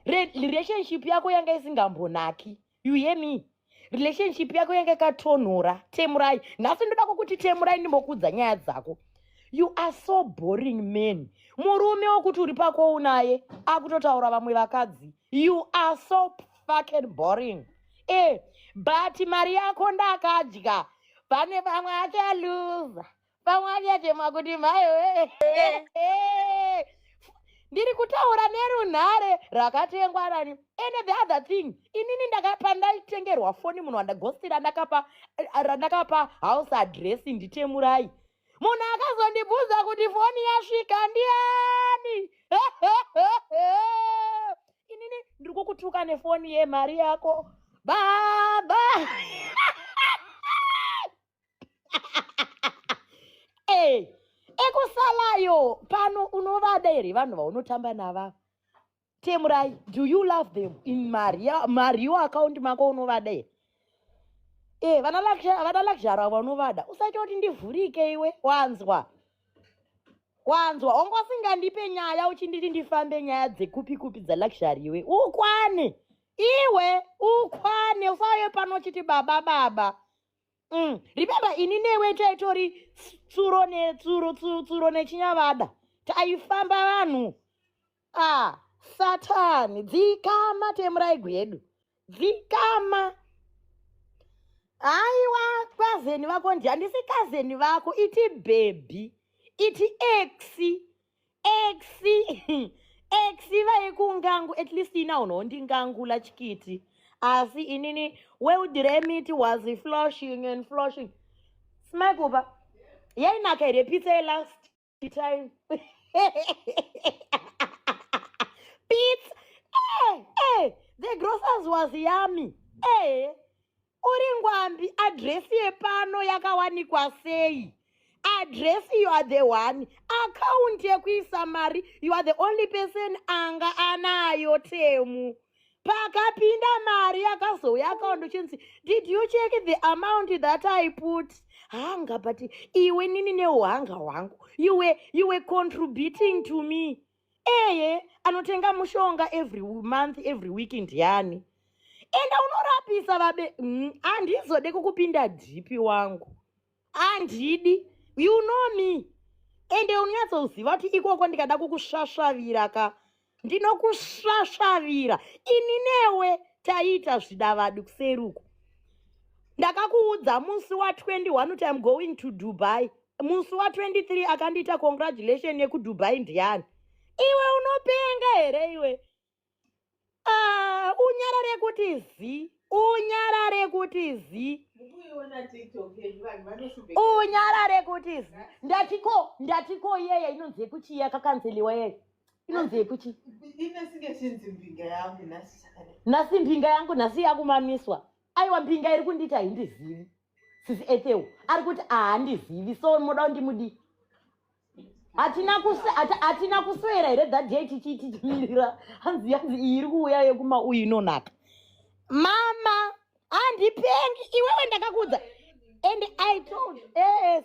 Relationship yako yanga isingambonaki, you hear me? Relationship yako yanga ikatonhora. Temurai, nhasi ndoda kukuti temurai, ndimbokuudza nyaya dzako. You are so boring, man. Murume wokuti uri pako unaye akutotaura vamwe vakadzi. You are so fucking boring. But mari yako ndakadya. Pane vamwe achaluza, pamwe achachema kuti maiwe, ndiri kutaura nerunhare rakatengwa nani. And the other thing, inini ndakapa, ndaitengerwa foni, munhu wandagosira, ndakapa house address, nditemurai. Munhu akazondibvunza kuti foni yasvika ndiani. Inini ndiri kukutuka nefoni yemari yako, baba. Ekusalayo pano, unovada here vanhu vaunotamba nava? Temurai, do you love them in mariwo account mako? Unovada here? Vana Luxury avo unovada? Usaita kuti ndivhurike iwe. Wanzwa? Wanzwa? Wanga usingandipe nyaya uchinditi ndifambe nyaya dzekupi kupi dzaLuxury. Iwe ukwane, iwe ukwane, usauye pano uchiti baba baba. Remember, ini newe taitori tsuro netsuro, tsuro nechinyavada, taifamba vanhu. Ah, Satani, dzikama temurai gwedu, dzikama. Haiwa, cousin vako ndi handisi cousin vako. Iti baby, iti ex, ex, ex vaikungangu. At least ina unondingangula chikiti, asi inini World Remit was flushing and flushing. Smakupa yainaka here pizza yelast time? Pizza, the grocers was yummy. Uri ngwambi. Address yepano yakawanikwa sei? Address, you are the one. Account yekuisa mari, you are the only person anga anayo. Temu, pakapinda mari yakazouya account uchinzi, "Did you check the amount that I put?" Hanga, but iwe nini neuhanga hwangu, you were contributing to me. Eye anotenga mushonga every month, every week ndiani? Enda unorapisa vabe. Handizode kukupinda deep wangu, handidi. You know me, ende unonyatsoziva kuti ikoko ndikada kukusvasvavira ka, ndinokusvasvavira. Ini newe taiita zvidavadi kuseruko. Ndakakuudza musi wa21 kuti I'm going to Dubai. Musi wa23 akandiita congratulation yekuDubai ndiani? Iwe unopenga here iwe? Ah, unyarare kuti zi, unyarare kuti zi. Mukuiona TikTok yenyu, vanhu vanosubheka. Unyarare kuti zi. Ndatiko, ndatiko, iyeye inonzi yekuchi yakakanzeliwa yeye inonzi yekuchi? Inesinge chinzi mbinga yangu nhasi chakadai. Nhasi mbinga yangu, nhasi yakumamiswa. Aiwa, mbinga iri kunditi haindizivi. Sisi Etheu ari kuti haandizivi, so muda kundimudii? Hatina kuswera here that day tichimirira? Hanzi iyi iri kuuya yekuma uyu inonaka. Mama, handipengi iwewe, ndakakuudza and I told.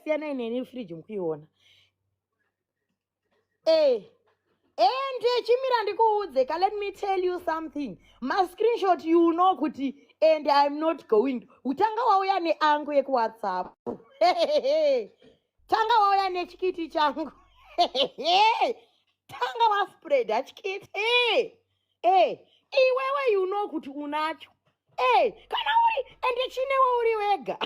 Siyanai neni, friji mukuiona. Ende chimira ndikuudze ka, let me tell you something. Mascreenshot, you know kuti, and I'm not going. Utanga wauya neangu yekuWhatsApp, tanga wauya nechikiti changu, tanga waspreada chikiti. Iwewe, you know kuti unacho. Kana uri ende chinewe uri wega,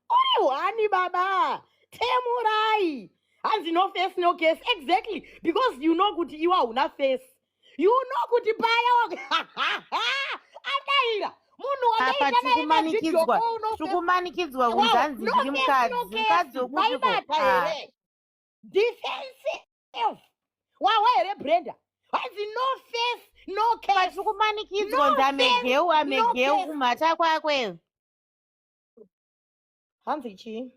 uri hwani baba temurai. Hanzi no face, no case. Exactly, because you know kuti iwe hauna face. You know kuti paya adaira munhu. Apa tiri kumanikidzwa, tiri kumanikidzwa kunzi hanzi ndiri mukadzi, mukadzi wokupiko? Waibata here defensive? Wawa here Brenda? Hanzi no face, no case. Tiri kumanikidzwa kunzi amegeu, amegeu kumhata kwakwe. Hanzi chii?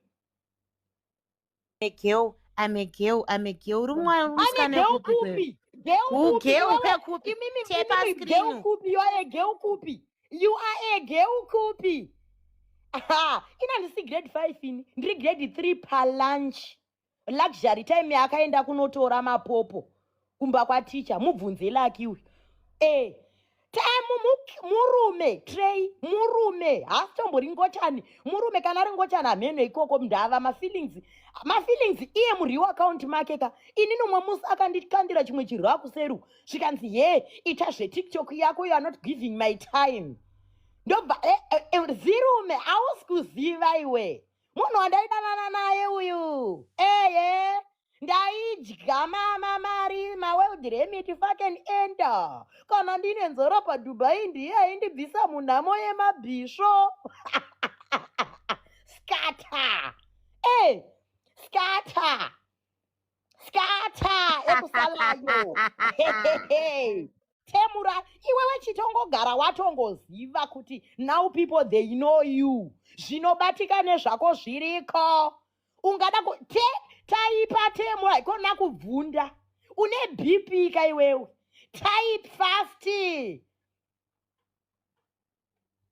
Amegeu, amegeu, amegeu, uri mwana musikana. Ane geu wekupi? Kupi geu? Kupi? Ugeu Iwewe, kwekupi? imimi. Tepa Imimi geu screen. kupi? You are a geu kupi? You are a geu kupi? Aha, ina ndisi grade 5, ini ndiri grade 3 palunch. Luxury time yaakaenda kunotora mapopo. Kumba kwaticha, mubvunze Laki uyu. E Temu murume, Trey murume, haasitombori ngochani murume. Kana ari ngochani, hameno ikoko. Ndava mafeelings iye mureal account make ka. Inini umwe musi akandikandira chimwe chirwa kuseru, zvikanzi, "Ye, ita zveTikTok yako, you are not giving my time." Ndobva zirume, hausi kuziva iwe munhu wandaidanana naye uyu. Eye, ndaidya mama mari maWorldRemit fucking enter. Kana ndine nzora paDubai, ndiye aindibvisa munhamo yemabhisvo. Skata e skata skata ekusalayo. Temura, iwewe chitongogara watongoziva kuti now people, they know you. Zvinobatika nezvako zviriko. Ungada te taipa Temura, ikona kubvunda. Une BP ka iwewe? Type fast.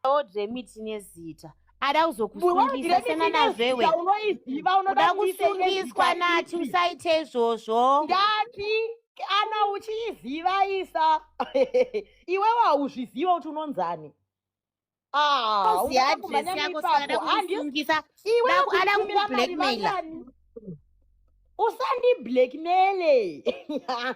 WorldRemit nezita ada kuzokusungisa, sena nazvo iwe. Unoiziva. Uda kusungiswa nachi, usaite izvozvo. Ndati kana uchiiziva isa. Iwewe hauzviziva kuti unonzani. Ah, Oziva ungada address kumhanya yako, saka ada ipapo. kukusungisa. Iwewe Ada kutumira mari kukublackmaila. vangani? Usandiblackmaile.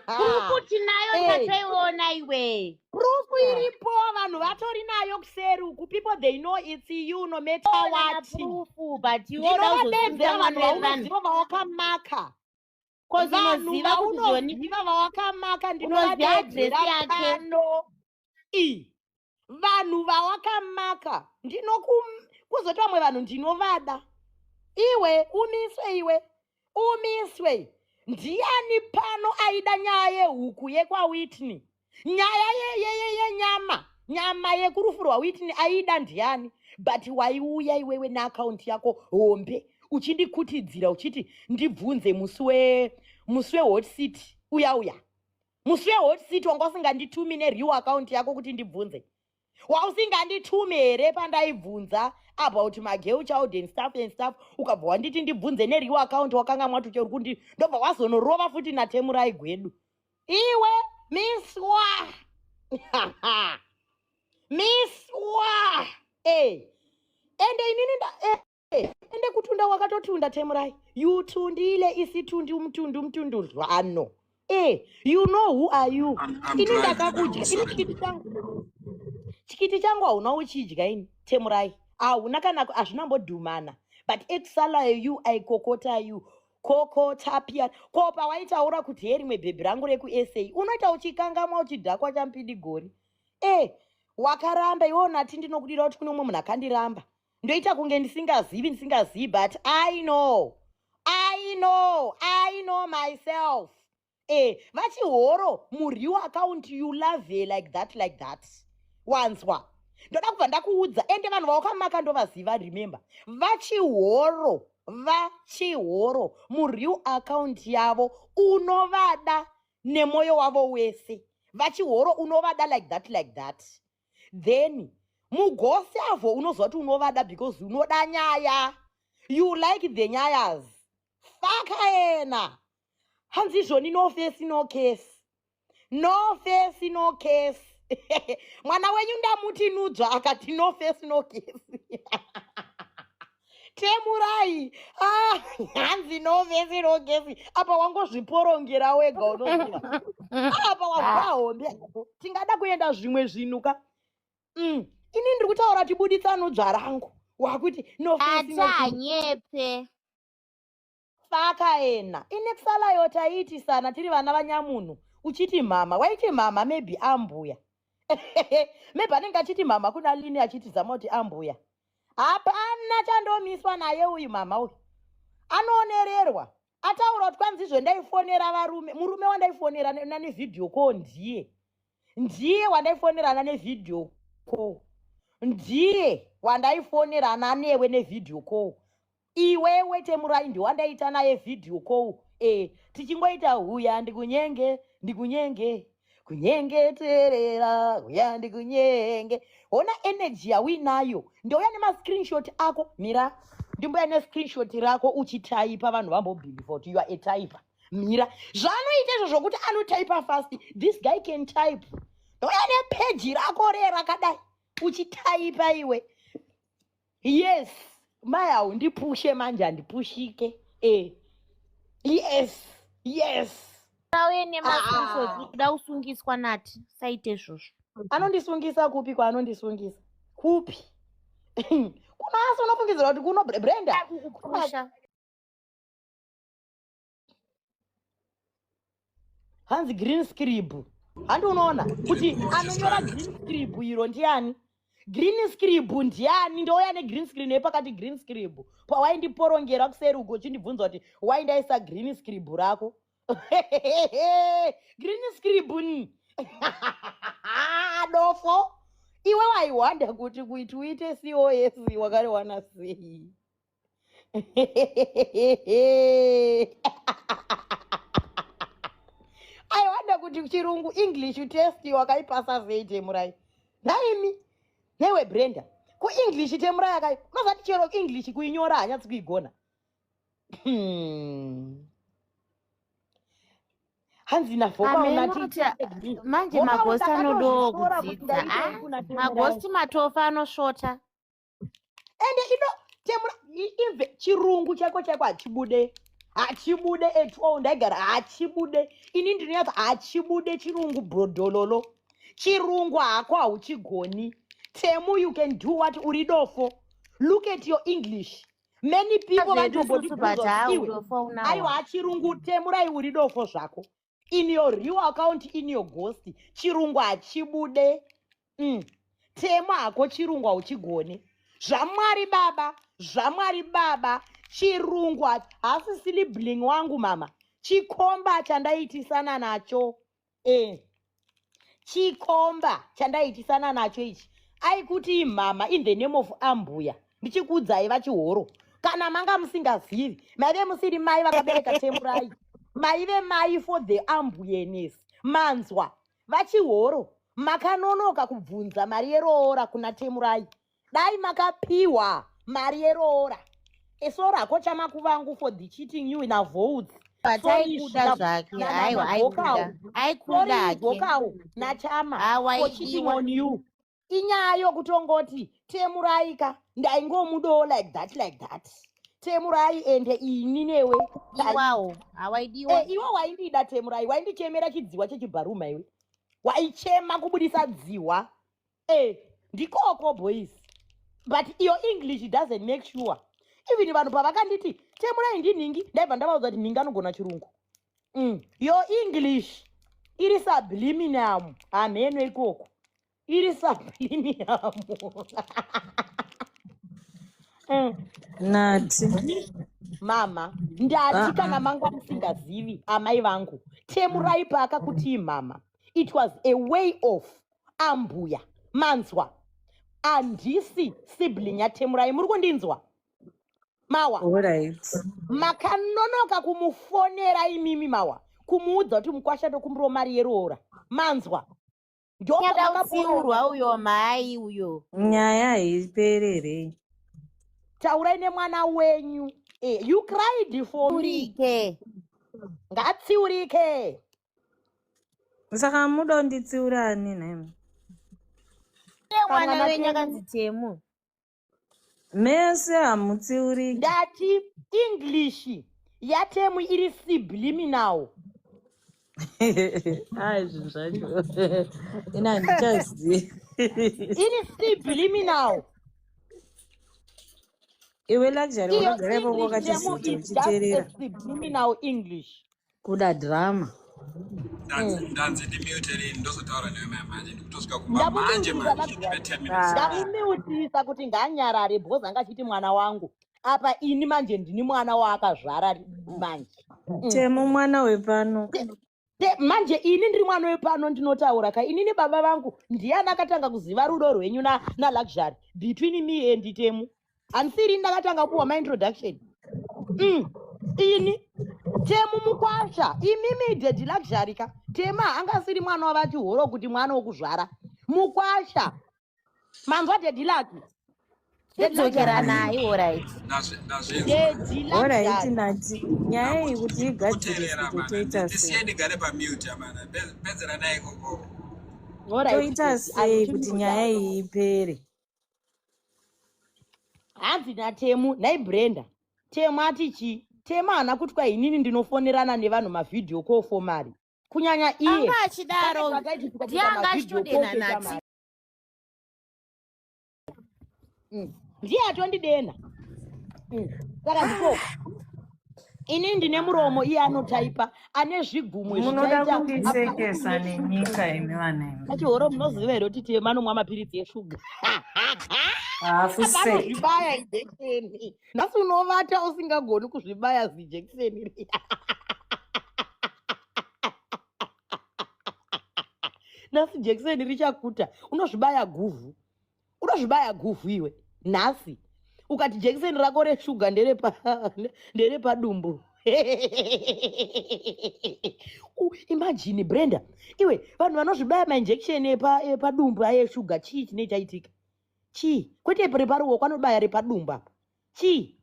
Proof tinayo. Eh. Tatoiona iwe. Proof iripo, vanhu vatori nayo kuseri uku. People, they know it's you, no matter what. Proof, but iwe uda Ndinovadedzera kuzosungisa vanhu mwana wevanhu. vaunoziva vawakamaka. 'Cause Vanhu unoziva kuti zvoni vaunoziva vawakamaka, unoziva address ndinovadedzera yake. pano. I vanhu vawakamaka, ndinoku kuzoti vamwe vanhu ndinovada. Iwe umiswe, iwe umiswe. Ndiani pano aida nyaya yehuku yekwaWhitney, nyaya yenyama, nyama yekurufu rwaWhitney? Aida ndiani? But waiuya iwewe neakaunti yako hombe uchindikutidzira uchiti ndibvunze musi weHot City uya uya. Musi weHot City wanga usinganditumi nereal account yako kuti ndibvunze? Wausinganditumi here pandaibvunza about magirl child and stuff and stuff? Ukabva wanditi ndibvunze nereal account, wakanga mwatuche kundi. Ndobva wazonorova futi naTemurai Gwedu. Iwe miswa, miswa. Ende inini nda ende kutunda wakatotunda, Temurai. Yutundile isitundi umutundu umutundudlwano. You know who are you. I'm Ini driving. ndakakudya ini. Chikiti changu, chikiti changu hauna uchidya ini, Temurai. Hauna kana, hazvinambodhumana. But exala you aikokota, you kokota pia ko pawaitaura kuti he, rimwe bhebhi rangu rekuSA, unoita uchikangamwa uchidhakwa champidigori. Wakaramba iwe nati ndinokudira kuti kune umwe munhu akandiramba. Ndoita kunge ndisingazivi, ndisingazivi, but I know, I know, I know myself. Vachihoro mureal account, you love her like that, like that. Wanzwa? Ndoda kubva ndakuudza. Ende vanhu vawakamaka ndovaziva. Remember, Vachihoro, Vachihoro mureal account yavo unovada nemwoyo wavo wese. Vachihoro unovada like that, like that. Then mugosi avo unoziva kuti unovada because unoda nyaya. You like the nyayas. Faka yena hanzi izvoni, no face, no case, no face, no case. Mwana wenyu ndamuti nudzva, akati no face, no case. Temurai. Ah, hanzi no face, no case. Apa wangozviporongera wega, unoziva apa wabva hombe. Tingada kuenda zvimwe zvinhu ka. Ini ndiri kutaura tibuditsa nudzva rangu, wakuti no face, no case. Atanyepe. Faka ena inekusalayo taiitisana tiri vana vanyamunhu. Uchiti mama, waiti mama, maybe ambuya, maybe anenge achiti mama kuna Lini, achiti zama kuti ambuya. Hapana chandomiswa naye uyu mama uyu. Anoonererwa ataura kuti kwanzi izvo ndaifonera varume. Murume wandaifonera nanevideo call ndiye, ndiye wandaifonerana nevideo call, ndiye wandaifonerana newe nevideo call. Iwewe Temurai, ndiwandaita naye video call. Tichingoita huya ndikunyenge, ndikunyenge, kunyengeterera, huya ndikunyenge. Hona energy yauinayo. Ndouya nemascreenshot ako. Mira, ndimboya nescreenshot rako uchitaipa, vanhu vambobhilivha kuti you are a typer. Mira zvaanoita izvo zvokuti anotaipa fast. This guy can type. Ndouya nepeji rako ree rakadai uchitaipa iwe. Yes, mai haundipushe manje, handipushike. Yes, yes. Auye nemascreenshot, kuda kusungiswa nati saite izvozvo. Anondisungisa kupi? Kwaanondisungisa kupi? Kuno asi unofungidzira kuti kuno Brenda kukupusha. Hanzi green scrib. Handi unoona kuti anonyora green scrib iro ndiani? Green scrib ndiani? Ndouya negreen screen yepakati green scrib pawaindiporongera kuseri uko uchindibvunza kuti waindaisa green scrib rako. Green scrib ni dofo iwe. Waiwanda kuti kuti uite cos wakariwana sei? Aiwanda kuti chirungu English test wakaipasa sei, Temurai? Naimi newe Brenda, kuEnglish Temurai akai unozati chero English kuinyora hanyatsi kuigona. Hanzi Amenoti manje magosti anodowo kudzidza. Magosti matofa anosvota. Ende ino Temura imve chirungu chako chako hachibude, hachibude at all. Ndaigara hachibude, ini ndinonyatsa hachibude chirungu brodololo. Chirungu hako hauchigoni, Temu. You can do what? Uri dofo. Look at your English. Many people Zvedu susu, but vatombotibvunza udofo unawo. Aiwa, chirungu Temurai uri dofo zvako. In your real account, in your ghost, chirungu hachibude. Temu hako chirungu hauchigoni. Zvamwari baba, zvamwari baba, chirungu haasi sibling wangu mama. Chikomba chandaitisana nacho, chikomba chandaitisana nacho ichi aikuti mama in the name of ambuya. Ndichikuudzai vachihoro, kana manga musingazivi, maive musiri mai vakabereka Temurai, maive mai for the ambuyenes. Manzwa vachihoro, makanonoka kubvunza mari yeroora kuna Temurai. Dai makapiwa mari yeroora. Esoro hako chamakuvangu for the cheating you navotes. But aikuda zvake. Aiwa, aikuda, aikuda hake. Gokau nachama Awa, for cheating aidiwa. on you. Inyaya yokutongoti Temuraika ndaingomudawo like that, like that. Temurai, ende ini newe Iwawo awaidiwa. Iwe waindida Temurai, waindichemera chidziwa chechibharuma. Iwe waichema kubudisa dziwa. Ndikoko boys, but iyo English doesn't make sure. Even vanhu pavakanditi Temurai ndinhingi, ndaibva ndavaudza kuti nhingi anogona chirungu. Your English iri subliminal, hamheno ikoko iri subliminal. Nati. Mama, ndati Ah, kana ah. manga musingazivi amai vangu, Temurai paakakuti mama, it was a way of ambuya. Manzwa, handisi sibling yaTemurai. Muri kundinzwa mawa? Alright. Makanonoka kumufonera imimi mawa, kumuudza kuti mukwasha tokumbirawo mari yeroora. Manzwa? Nyada kutsiurwa uyo mai uyo. Nyaya haipererei. Taurai nemwana wenyu. You cried for me. Urike. Ngatsiurike. Saka muda kunditsiura ani nhaimi? Mwana Kamwana wenyu kenyu. akanzi Temu. Mese hamutsiuriki. Ndati English yaTemu iri subliminal. Ai, zvinhu zvacho ina handichazivi. Iri subliminal. Iwe Luxury, Iyo wakagara ipapo English wakati Temu ziti is just a uchiteerera. subliminal English. Kuda drama. Ndanzi ndimute rini, ndozotaura newe mai manje. Ndikutosvika kumba manje. Ndamumutisa. Manje ndipe Luxury. 10 minutes. Ndamumutisa kuti nganyarare because anga achiti mwana wangu. Apa ini manje ndini mwana waakazvara manje. Temu mwana wepano. Manje ini ndiri mwana wepano, ndinotaura ka. Inini baba vangu ndiani akatanga kuziva rudo rwenyu naLuxury between me and Temu? Handisiri ndakatanga kuwa maintroduction. Ini Temu mukwasha, imimi daddy Luxury ka. Tema angasiri mwana wavachihoro kuti mwana wokuzvara, mukwasha. Manzwa, daddy Lucky? Chidzokeranai orit. Ndazvinzwa. Orit nati nyaya iyi kuti igadziriswe totoita sei? Ndigare pamute amana. Pedzeranai ikoko. Toita sei kuti nyaya iyi ipere? Hanzi naTemu, nhai Brenda. Temu ati chii? Temu haana kuti kwai inini ndinofonerana nevanhu mavhidhiyo call for mari. Kunyanya iye. Anga achidaro. Ndiye anga achitodena Nati. Ndiye atondidena. Saka ndiko. Ini ndine muromo iye anotaipa ane zvigumwe Munoda kundisekesa nenyika imi vana imi. Achihoro munoziva here kuti Temu anomwa mapiritsi eshuga? Haafuseki. Anozvibaya injection. Nhasi unovata usingagoni kuzvibaya zijekiseni riya. Nhasi jekiseni richakuta unozvibaya guvhu. Unozvibaya guvhu iwe nhasi. Ukati jekiseni rako reshuga nderepadumbu. Imagine Brenda, iwe vanhu vanozvibaya mainjection epadumbu aye eshuga, chii chinenge chaitika? Chii? Kwete reparuoko, anobaya repadumbu apa. Chii?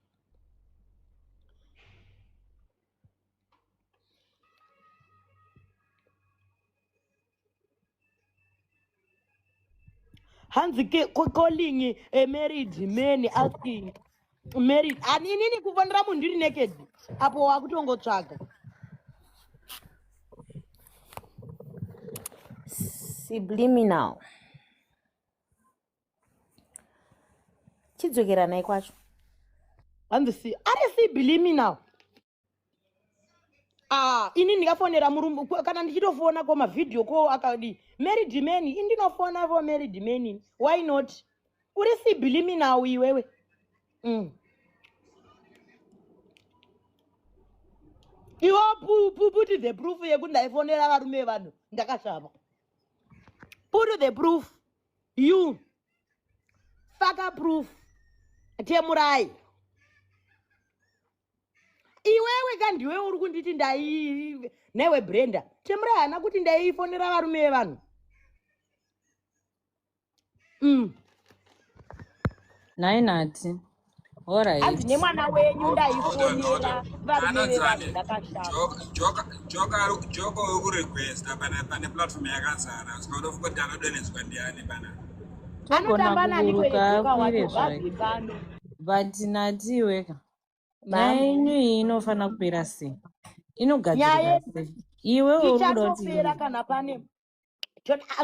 Hanzi calling a married man asking married. Ani inini kufonera munhu ndiri naked apo wakutongotsvaga. Subliminal. Chidzokeranai kwacho. Hanzi si ari subliminal. Ini ndingafonera murume kana ndichitofona ko mavideo ko akadi married man, ini ndinofona for married man. Why not? Uri subliminal iwewe. Iwe put the proof yekuti ndaifonera varume vanhu ndakashama. Put the proof. You faka proof. Temurai. Iwewe ka ndiwe uri kunditi ndai newe Brenda. Temurai haana kuti ndaifonera varume vevanhu. Nhai Nati. All right. Hanzi nemwana wenyu ndaifonera varume vevanhu ndakashama. Joka uri kurequesta pane platform yakazara. Saka unofunga kuti anodonhedzwa ndiani pana? Togona Anotamba nani kuburuka kweye Joka akwire wacho zvake. ngabve pano. But Nati iweka. Ma'am. Nyaya yenyu iyi inofana kupera sei? Inogadzirika Nyaya sei? Iwewe uri kuda kuti ichatopera kana pane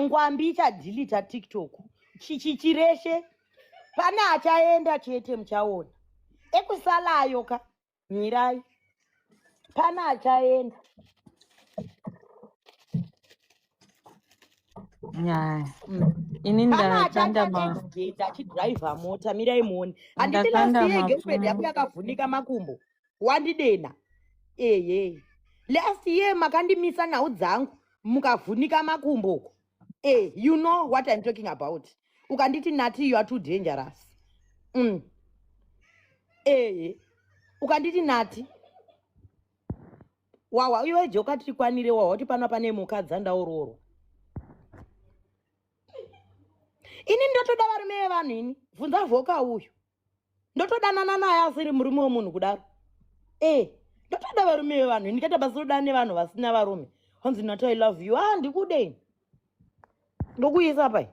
ngwambi ichadhilita TikTok. Chireshe pane achaenda chete muchaona. Ekusalayo ka mirai. Pane achaenda. Nyaya. Ini Pane ndakanda achaita ma exit achidhiraivha mota mirai muone. Handiti last ndakanda year girlfriend yako mafumu. yakavhunika makumbo. Wandidena. Eye. Last year makandimisa nhau dzangu mukavhunika makumbo uko. You know what I'm talking about. Ukanditi Nati you are too dangerous. Ukanditi Nati. Wawa iwe Joka tikwanire wawa kuti pano pane mukadzi andaoroorwa. Ini ndotoda varume vevanhu ini. Bvunza Voka uyu. Ndotodanana naye asiri murume wemunhu kudaro. Ndotoda varume vevanhu ini. Ndikaita basa rodana nevanhu vasina varume. Hanzi Nati I love you. Ndikudei. Ndokuisa pai.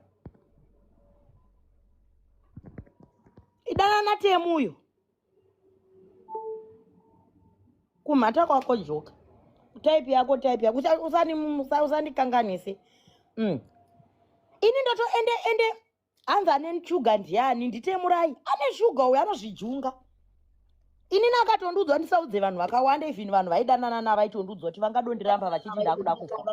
Idanana Temu uyo. Kumhata kwako Joka. Type yako, type yako. Usandikanganise. Ini ndoto ende hanzi ane shuga ndiani? Nditemurai. Ane shuga uyo anozvijunga. Ini nakatondudzwa ndisaudze vanhu vakawanda, even vanhu vaidanana navo vaitondudzwa kuti vangadondiramba vachiti ndakuda kufa.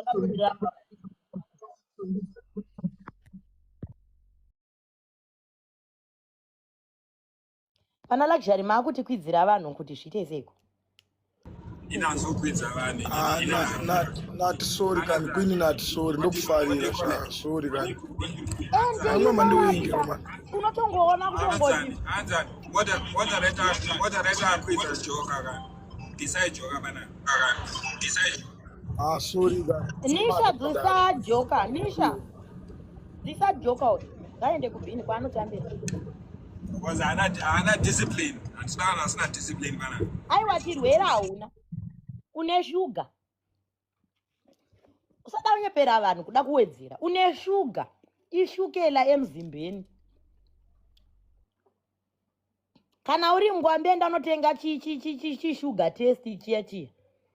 Pana Luxury makutikwidzira vanhu kuti zviite seiko? Inanzokwidza vanhu. Nati sorry kani, Queen Nati sorry, ndokufarira sha, sorry kani. Ende Amwe you know mandiwingi, what? Roman. Unotongoona kutongoti. Anzani, moderator akwidza Joka kani. Decide Joka bana. Decide Joka. Sorry kani. Nisha dzisa Joka, Nisha. Dzisa Joka uyu. Ngaende kubhini kwaanotambira. Because haana discipline. Hatina vanhu vasina discipline panapa. Aiwa chirwere hauna. Une shuga. Usada kunyepera vanhu kuda kuwedzera. Une shuga. Ishukela emzimbeni. Kana uri ngwambi enda unotenga chishuga test chiya chiya.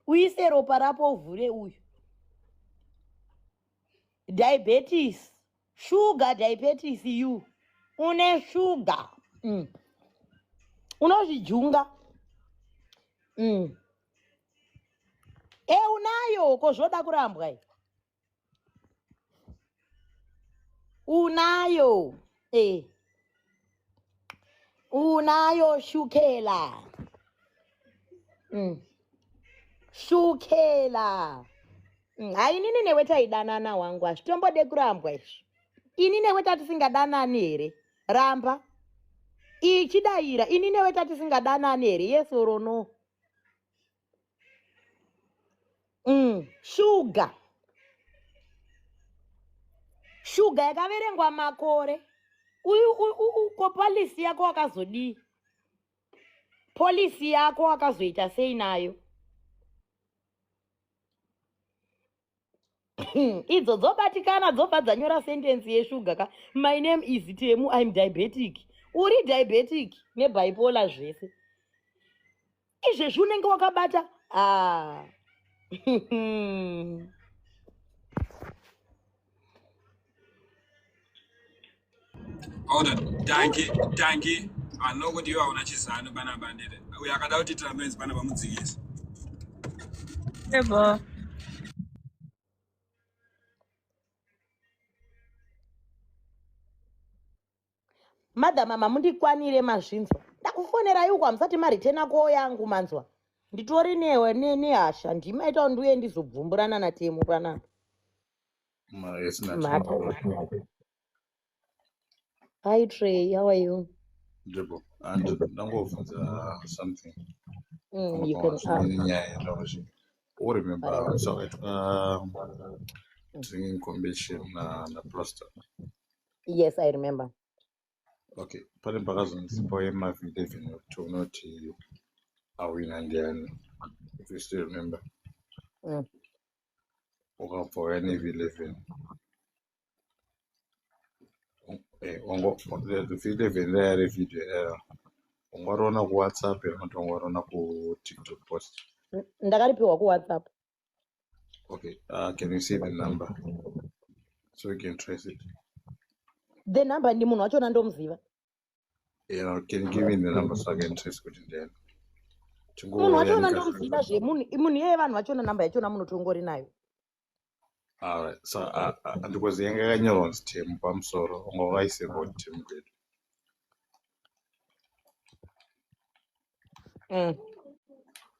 Uise ropa rapo uvhure uyu. Diabetes. Sugar diabetes you. Une sugar. Unozvijunga. E unayo ko zvoda kurambwa iyi. Unayo. E. Unayo shukela. Shukela. Hai inini newe taidanana wangu hazvitombode kurambwa izvi. Ini newe tatisingadanani here? Ramba. Ichidaira ini newe tatisingadanani here? Yes or no? Shuga. Shuga yakaverengwa makore. Uyu ko polisi yako wakazodii? Polisi yako wakazoita sei nayo? Idzo dzobatikana dzobva dzanyora sentence yeshuga ka. My name is Temu, I'm diabetic. Uri diabetic nebipolar zvese. Izvezvi unenge wakabata. Ah. Hold on. Danki, danki. Anokuti iwe hauna chizano panapa ndete. Uyo akada kuti tirambe panapa mudzikisi. Ebo. Mother mama mundikwanire mazvinzwa. Ndakufonerai uko hamusati maritena ko yangu manzwa. Nditori newe nehasha ndimaita ndiuye ndizobvumburana naTemu panapa. Yes, Mhata. Hi Trey, how are you? Ndripo. And ndangobvunza something. You can ask. Nyaya yataura. You remember so drinking competition na Plaster. Yes, I remember. Okay, pane pakazonzi pauye Marvin Levin kuti unoti awina ndiani, if you still remember. Ukabva wauya neV11. V11 raya revideo raya ungariona kuWhatsApp here kana kuti ungariona kuTikTok post? Ndakaripiwa kuWhatsApp. Okay, can you see the number so we can trace it? The number ndi munhu wachona ndomuziva. Yeah, can you give me the number so I can trace kuti ndiani? Munhu wachona ndomuziva zvemunhu, munhu iyeye vanhu vachona namba yachona munotongori nayo. Alright, so because yanga yakanyorwa kunzi Temu pamusoro, unga wakaisirwa kuti Temu kwedu.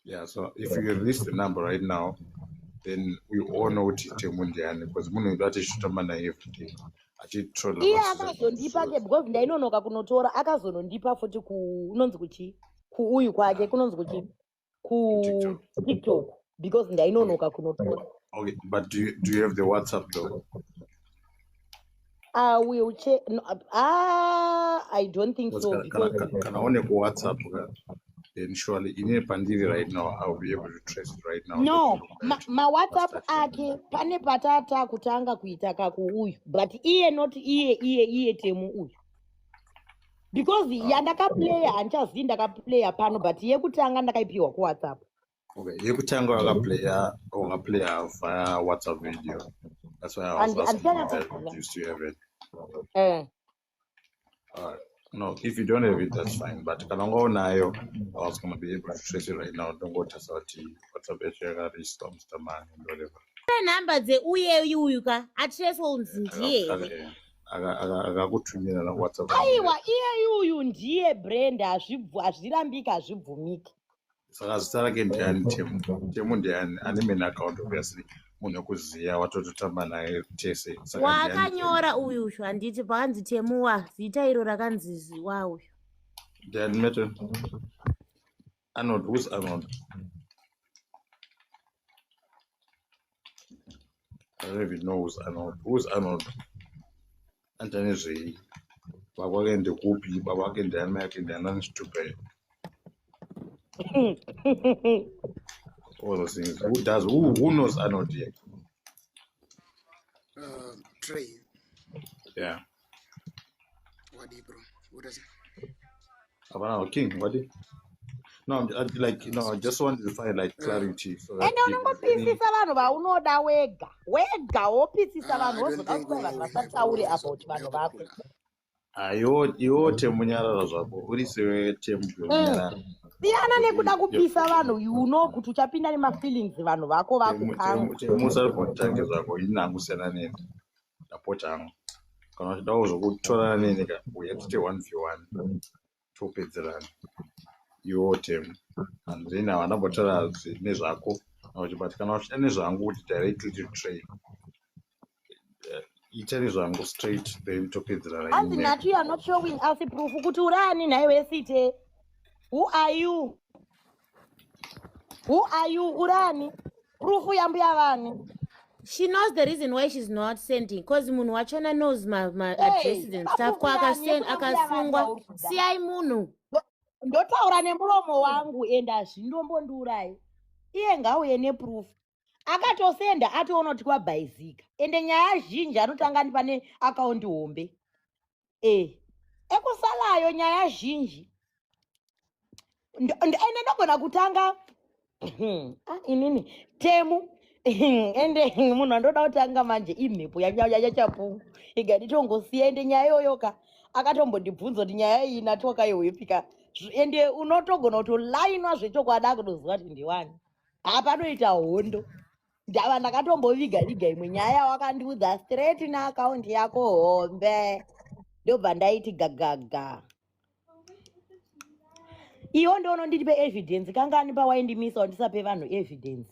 Yeah, so if you release the number right now, then we all know kuti Temu ndiani because munhu wedu atichitotamba naye every day. Achitrola Iye masizon akazondipa ke because ndainonoka kunotora akazonondipa futi kunonzi kuchi kuuyu kwake kunonzi kuchi ku TikTok because ndainonoka kunotora. Okay, but do you have the WhatsApp though? I will check. No, I don't think so because Kana une ku WhatsApp then surely inini pandiri right now I will be able to trace it right now. No, ma WhatsApp ake pane patata kutanga kuita kakuuyu but iye not iye iye iye Temu uyu. Because yandakaplaya handichazivi ndakaplaya pano but yekutanga ndakaipiwa kuWhatsApp. Okay, yekutanga wakaplaya via WhatsApp video. That's why I was asking you that you still have it. All right. No, if you don't have it, that's fine. But kana unayo, I was gonna be able to trace it right now. Don't go test out the WhatsApp yacho Mr. Man and whatever. Number dzeuye uyu ka atracewa unzi ndiye here. Akakutumira na WhatsApp. Aiwa iye uyu ndiye brand hazvirambiki hazvibvumiki. Saka zita rake ndiani Temu? Temu ndiani? Ane main account obviously. Munhu wekuziya watototamba naye tese. Saka ndiani Temu? Wakanyora uyu handiti pakanzi Temuwa zita iro rakanzi wa uyu. Ndiani Meton? Arnold, who's Arnold? I don't even know who's Arnold. Who's Arnold? Antani zvei? Baba wake ndekupi, baba wake ndiani, mai yake ndiani, ane chitupa here. All those things. Who does, who knows Arnold here? Trey, Yeah. wadii bro? What is it? Hapana, King, what? No, I'm, I, like, no, I just wanted to find like clarity so that Ende if there's any unongopisisa vanhu vaunoda wega wega, wopisisa I vanhu don't wozoda think kuti vanhu vasataure about vanhu vako. Iwo iwo Temu nyarara zvako, uri sewe Temu wemunyarara. Siyana nekuda kupisa vanhu, you know kuti uchapinda nemafeelings vanhu vako vakukangwa. Temu usaripotange zvako, ini hangu siyana neni, ndapota hangu. Kana uchidawo zvokutorana neni ka, uya tiite 1v1 topedzerana. Iwo Temu and then havandambotaura nezvako, but kana uchida nezvangu kuti directly to train, ita nezvangu straight, then topedzerana. Hanzi ine Nati, you are not showing us proof kuti uri ani nhaiwe site. Who are you? Who are you? Uri ani? Proof yambuya vani? She knows the reason why she's not sending, because munhu wachona knows ma Hey, addresses and stuff. proof yani Kwaakasend yekuti mbuya vani akasungwa. yauri kuda. Siyai munhu. Ndotaura nemuromo wangu ende hazvindombondiurayi. Iye ngauye neproof. Akatosenda atoona kuti kwabhaizika. Ende nyaya zhinji anotanga pane akaundi hombe. Ekusalayo nyaya zhinji. Ende ndogona kutanga inini Temu ende munhu andoda kutanga manje imhepo yachapungu ikanditongosiya. Ende nyaya iyoyoka akatombondibvunza kuti nyaya iyi nati wakaiwepika, ende unotogona kutolainwa zvechokwadi akutoziva kuti ndiwani. Hapanoita hondo. Ndava ndakatomboviga viga imwe nyaya wakandiudza straight neakaundi yako hombe, ndobva ndaiti gagaga. Iwo ndounondipe evidence kangani pawaindimisa wandisape vanhu evidence?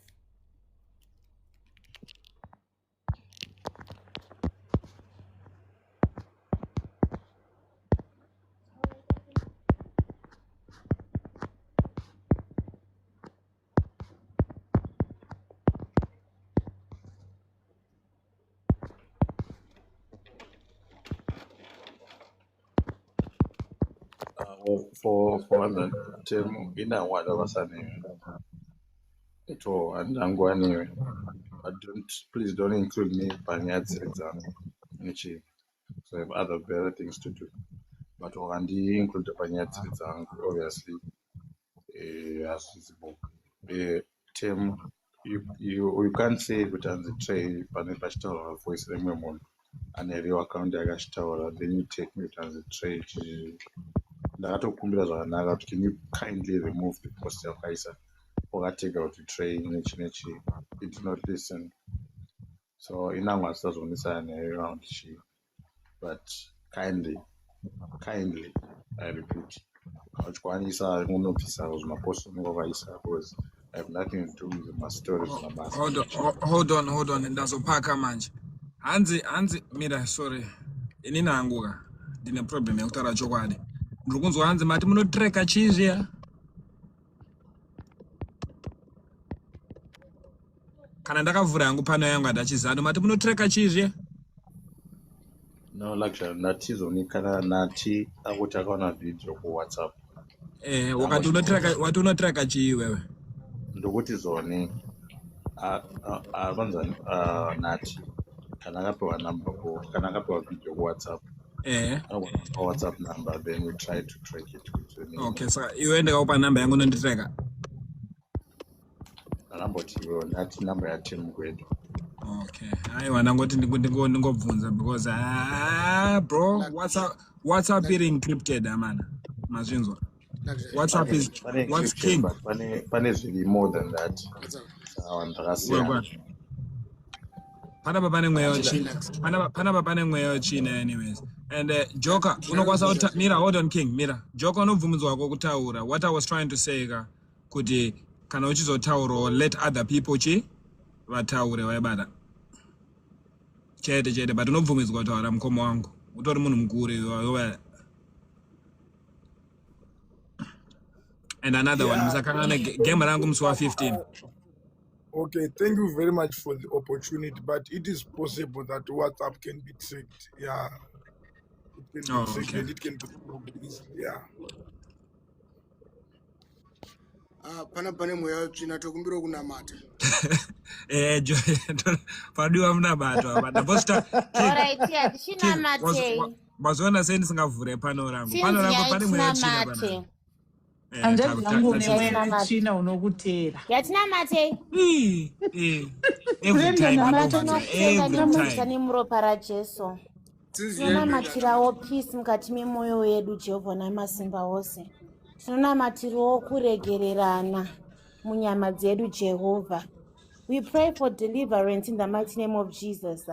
For one Temu, ina wada basa newe at all, handina nguva newe. But don't, please don't include me panyaya dzisiri dzangu nechi. So I have other better things to do. But wakandi-include panyaya dzisiri dzangu, obviously, hazvisipo. Temu, you can't say kuti hanzi Trey pane pachitaurwa voice remumwe munhu ane real account yakachitaura, then you take me kuti hanzi Trey. Ndakatokumbira zvakanaka kuti can you kindly remove the post yawakaisa wakatega kuti Trey nechi nechi. You did not listen, so inangu handisazoonesana newe round chii, but kindly, kindly, I repeat, uchikwanisa unobvisa zvimapost unenge wakaisa, because I have nothing to do with mastories mabasa. Hold on, hold on, hold on, ndazopaka manje. Hanzi mira, sorry, inini hangu ka ndine problem yekutaura chokwadi. Ndiri kunzwa hanzi mati munotreka chii zviya? Kana ndakavhura hangu pano yangu handachizano, mati munotreka chii zviya? No luxury natizoni kana nati akuti akaona video kuWhatsApp. Wakati unotreka, wati unotreka chii iwewe? Ndokuti zoni vanzi nati kana akapiwa number kana akapiwa video kuWhatsApp, anogona kupa WhatsApp number, then we try to track it kuti Okay, saka iwe ndikakupa namba yangu unonditreka? Ndakamboti iwewe ndati namba yaTemu kwedu. Okay, aiwa, ndangoti ndingobvunza because, ah, bro, WhatsApp iri encrypted amana, mazvinzwa? WhatsApp is Pane what's encryption, king. but pane zviri more than that. Saka vanhu takasiyana. Wegwa. Panapa pane mweya wechina, panapa pane mweya wechina. Anyways, and Joker unokwanisa mira, hold on, King, mira. Joker, unobvumidzwa wako kutaura. What I was trying to say ka, kuti kana uchizotaurawo, let other people chi vataure, waibata chete chete, but unobvumidzwa kutaura, mukoma wangu, utori munhu mukuru iwe. And another one, musakangane game rangu musi wa15. Okay, thank you very much for the opportunity, but it is possible that WhatsApp can be tricked. Yeah. It can be Oh, tracked okay. and it can be blocked easily. Yeah. Ah, pana pane mweya wetsvina tokumbira kunamata. Padiwa munabato apa ndaposita. Alright, yeah, King, tinamatei. mazoona sei ndisingavhure pano rangu, pano Sinzi rangu pane mweya wetsvina yaitinamatei. panapa. Hanzvadzi yangu, une mweya Yatinamate. wetsvina unokuteera. Yatinamatei. Every Brenda, time Baba, namata. anobvunza tinotenda every nemuzita time. nemuropa raJesu. Tsinzi yaipinda. Tinonamatirawo peace mukati memwoyo yedu, Jehovha namasimba ose. Tinonamatirawo kuregererana munyama dzedu, Jehovha. We pray for deliverance in the mighty name of Jesus.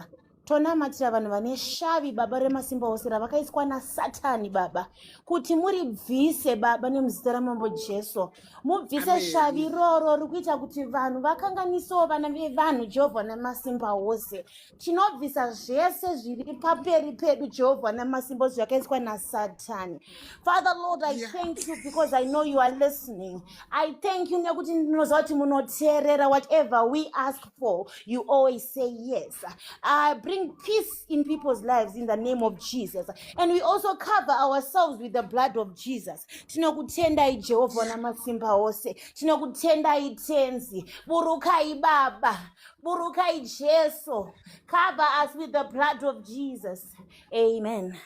Tonamatira vanhu vane shavi, Baba remasimba ose, ravakaiswa naSatani, Baba, kuti muribvise, Baba, nemuzita raMambo Jesu. Mubvise shavi Amen. iroro riri kuita kuti vanhu vakanganisewo vana vevanhu, Jehovha namasimba ose. Tinobvisa zvese zviri pamberi pedu, Jehovha namasimba ose, zvakaiswa naSatani. Father Lord, I thank you because I know you are listening. I thank you nekuti ndinoziva kuti munoteerera. Whatever we ask for, you always say yes. I bring peace in people's lives in the name of Jesus, and we also cover ourselves with the blood of Jesus. Tinokutendai, Jehovha namasimba ose. Tinokutendai, Tenzi. Burukai, Baba. Burukai, Jesu. Cover us with the blood of Jesus. Amen.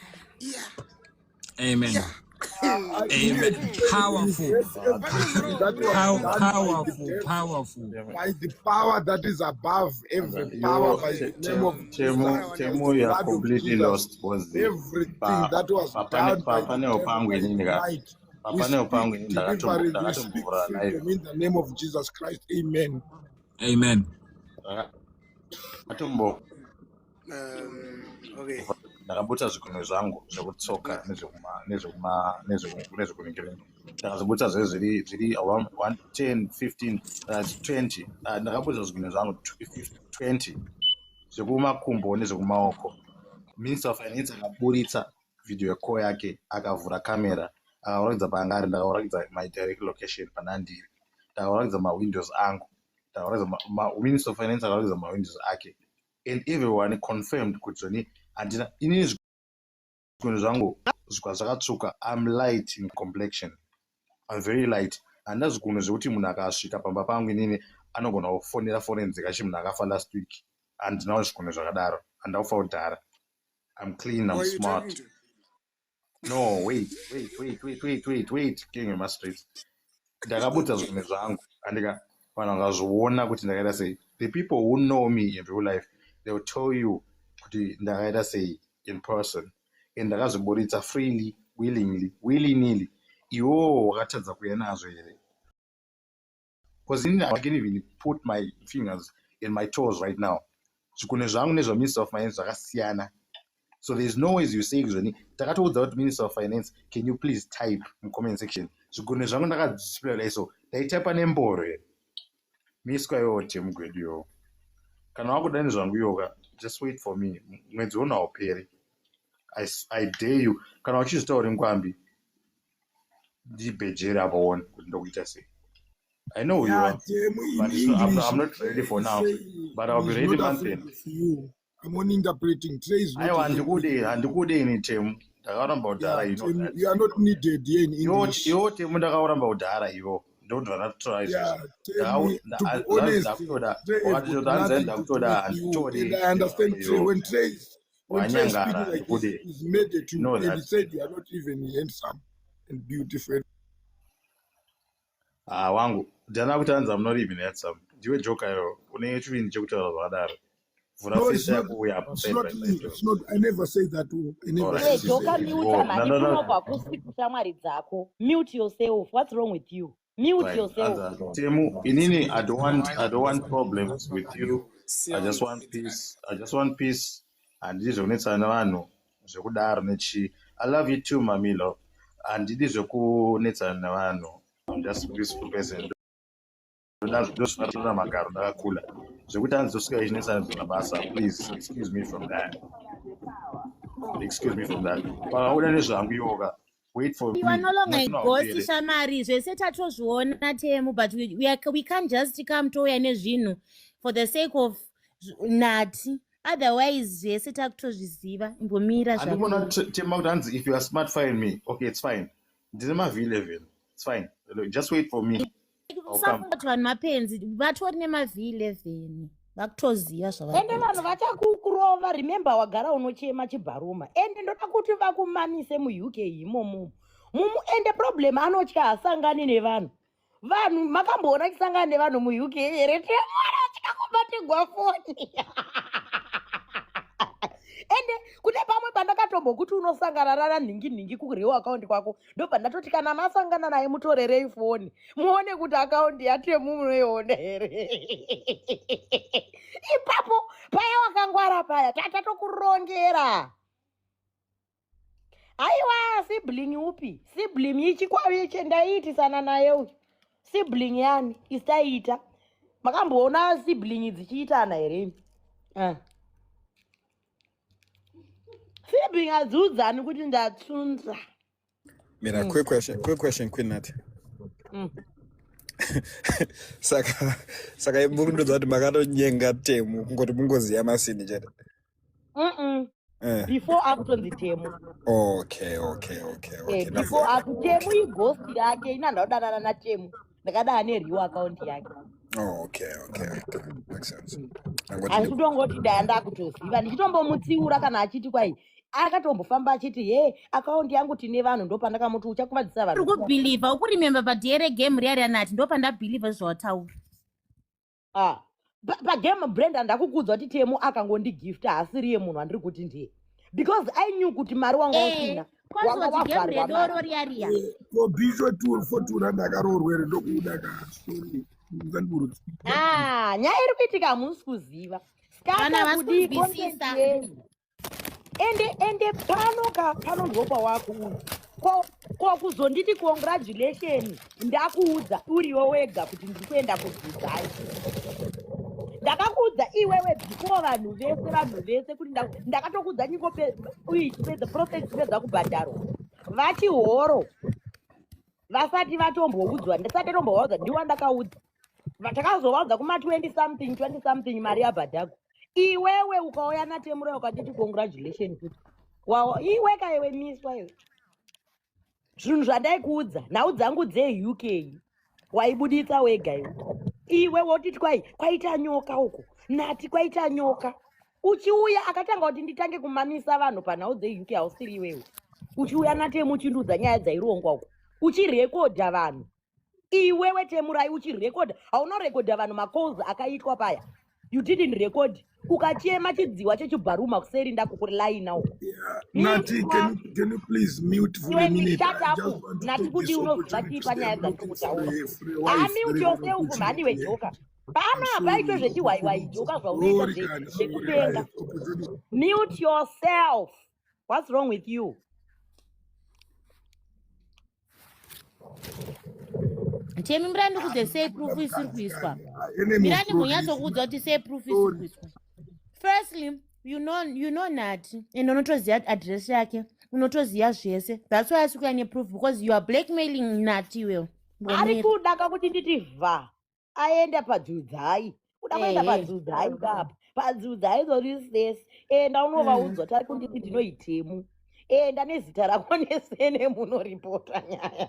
Amen. I Amen. immediately say Powerful. reverse everything that was done by the Powerful. devil, Powerful. by the power that is above every power, Yo, by the name of Temu, Jesus, Temu, the you are blood of completely Jesus. lost because the Everything pa that was papane done by the papane devil opangu by inini ka tonight, we papane opangu speak inini ndakatombo deliverance, we speak ndakatombovhura live. freedom in the name of Jesus Christ. Amen. Amen. Ndakatombo Okay. ndakabutsa zvigunwe zvangu zvekutsoka nezvekuma nezvekuma nezvekuningirira, ndakazvibutsa zvese zviri 1 10 15 20. Ndakabutsa zvigunwe zvangu 20 zvekumakumbo nezvekumaoko. Minister of Finance akaburitsa video call yake, akavhura kamera, akaratidza paanga ari. Ndakaratidza my direct location panandiri, ndakaratidza mawindows angu, ndakaratidza Minister of Finance akaratidza mawindows ake, and everyone confirmed kuti zvoni handina inini zvigunwe zvangu zvikwa zvakatsvuka. I'm light in complexion, I'm very light. Handina zvigunwe zvekuti munhu akasvika pamba pangu inini anogona kufonera forensic achi munhu akafa last week. Handinawo zvigunwe zvakadaro, handina kufa kudhara. I'm clean. Who I'm are you smart. talking to? No, wait, wait, wait, wait, wait, wait, wait, king wemastreets. Ndakabudza zvinhu zvangu, andika vanhu vakazviona kuti ndakaita sei. The people who know me in real life, they will tell you kuti ndakaita sei in person, and ndakazviburitsa freely, willingly, willy-nilly. Iwowo wakatadza kuuya nazvo here? Because inini I can even put my fingers in my toes right now. Zvigunwe zvangu nezvaMinister of Finance zvakasiyana, so there's no ways you say zvoni takatoudza kuti, "Minister of Finance, can you please type mucomment section?" Zvigunwe zvangu ndakadisplay kudai, so ndaitaipa nemboro here? Miswa iwowo, Temugwedu iwowo. Kana wakuda nezvangu iwoka, just wait for me. Mwedzi uno hauperi. I dare you, kana uchizvitaura ngwambi, ndibhejere apo one kuti ndokuita sei. I know who you Yeah, are, Temu, in but it's not, English, I'm not ready for now, say but I'll be he's ready not month afraid end. of you. I'm only interpreting. Trey is not Aiwa, afraid of handikude, you. handikude ini, Temu. Ndakaramba kudhara. Yeah, You know Temu, that. you are not needed here in English. Iwo Temu, ndakauramba kudhara iwo, ndokubva ndatotora Yeah, izvozvo. Temu, to be honest, Ndakutoda Trey have got wakatoti hanzi nothing to do ndakutoda with you. handitodi. And I understand Trey. Iwo When Trey is wanyangara, speaking like this, handikude. he's mad at you. Know And he that. said you are not even handsome and beautiful. Ah, wangu ndana kuti hanzi I'm not even handsome. Ndiwe joka iwo, une chivindi chekutaura zvakadaro. Vhura No, face it's not. yako uya apa It's side not by me. side. It's not. I never say that. Oh, I never Alright. Iwe say joka, that. mute Oh, no, mhani. no, no. Kunobva kusi kushamwari dzako. Mute yourself. What's wrong with you? Mute Right. yourself. Anza, Temu, inini, I don't want problems with you. I just want peace. I just want peace. Handidi zvekunetsana nevanhu zvekudaro nechi. I love you too, Mamilo. Handidi zvekunetsana nevanhu. I'm just a peaceful person. Ndozvinotora magaro ndakakula. Zvekuti handizosvika ichinetsana zvemabasa. Please, excuse me from that. Excuse me from that. Pakauda nezvangu iwoka, wait for You are me. no longer a Mwedzi ghost, hauperi. shamari. Zvese tatozviona, Temu, but we can't just come touya nezvinhu for the sake of nati. Otherwise zvese takutozviziva. Imbomira Handikuona zvako. Tema kuti hanzi if you are smart find me. Okay, it's fine. Ndine maV11. It's fine. Just wait for me. I'll come. Usafunga kuti vanhu mapenzi, vatori nemaV11, vakutoziva zvavari Ende vanhu kuita. Vachakukurova. Remember, wagara unochema chibharuma, ende ndoda kuti vakumamise muUK imomo mumu. Ende problem, anotya, hasangani nevanhu. Vanhu makamboona chisangana nevanhu muUK here? Temwana chikakubatigwa foni. Ende kune pamwe pandakatombokuti unosangana nana nhingi nhingi kureal account kwako, ndobva ndatoti kana masangana naye mutorerei foni muone kuti account yaTemu munoiona here. Ipapo paya wakangwara, paya tatatokurongera. Aiwa, sibling upi? Sibling ichikwaviche ndaiitisana naye uyu. Sibling yani isaiita? Makamboona sibling dzichiitana here imi? Ah. Sibling hadziudzani kuti ndatsunza. Mira, quick question, quick question, Queen Nat. Saka murundodza kuti makatonyenga Temu kungoti mungoziya masini chete? Mm-mm. Before akutonzi Temu. Okay. Before akutemu ighost yake ina ndaudanana naTemu, ndakadana nereal account yake. Oh, okay. Makes sense. Ndangoti Asi kutongoti daya ndakutoziva ndichitombomutsiura kana achiti kwai akatombofamba achiti he account yangu tine vanhu, ndopandakamuti uchakuvadzisa Uri vanhu. Kubhilivha, ukuremember padare game riya riyanati ndopandabhilivha zvawataura. Ah, pagame Brenda, ndakukudza kuti Temu akangondigifta haasiriye munhu andiri kuti ndiye, because I knew kuti mari wanga usina, wanga Kwanzi game wavharwa redoro mari. riya riya. Ko Bisho 241 ndakaroorwa here? Ndokuda ka, sorry, musandiburutsa. Ah, nyaya iri kuitika hamusi kuziva. Vanhu Skata havasi kudii content kunzwisisa. yenyu. Ende pano ka, pano ndo pawakuuya ko kuzonditi congratulation. Ndakuudza uriwo wega kuti ndiri kuenda kuDubai. Ndakakuudza iwewe before vanhu vese, vanhu vese kuti ndakatokuudza nyiko uichipedza process, ichipedza kubhadharwa vachihoro, vasati vatomboudzwa, ndisati ndatombovaudza, ndiwa ndakaudza. Takazovaudza kuma 20 something, 20 something, mari yabhadhagwa. Iwewe ukauya naTemura ukanditi congratulation kuti wawa iwe kaiwe, miswa iwe. Zvinhu zvandaikuudza, nhau dzangu dzeUK waibuditsa wega iwe. Iwe wotiti kwai kwaita nyoka uko, nati kwaita nyoka, uchiuya akatanga kuti nditange kumamisa vanhu panhau dzeUK. Hausiri iwewe uchiuya naTemu uchindiudza nyaya dzairongwa uko, uchirekodha vanhu. Iwewe Temurai, uchirekodha, haunorekodha vanhu macalls akaitwa paya. You didn't record. Ukachema chidziwa chechibharuma kuseri, ndakukurilaina uko. Nati, can you please mute for a minute? Shut I up. just want to Nati take kuti this unoziva opportunity to chipa say nyaya I'm looking for dzatiri kutaura. a wife. Amute yourself mhani wejoka. Pano hapaitwe zvechiwaiwai joka zvaunoita Sorry, kani, sorry. I zvekupenga. have opportunity. Mute yourself. What's wrong with you? Temi, mira ndikudze sei proof isiri kuiswa. Enemy of Mira progress. ndimbonyatsokuudza kuti sei proof isiri Sorry. kuiswa. Firstly, you know Nati, and unotoziva address yake, unotoziva zvese. That's why asi kuya neproof, because you are blackmailing Nati iwewe. Ari Mbomira. kuda kakuti nditi vha aenda padzudzai, uda kuenda padzudzai kapa padzudzai zorisesi. Enda unovaudza kuti ari kunditi ndinoitemu. Enda nezita rako nesene, munoripota nyaya.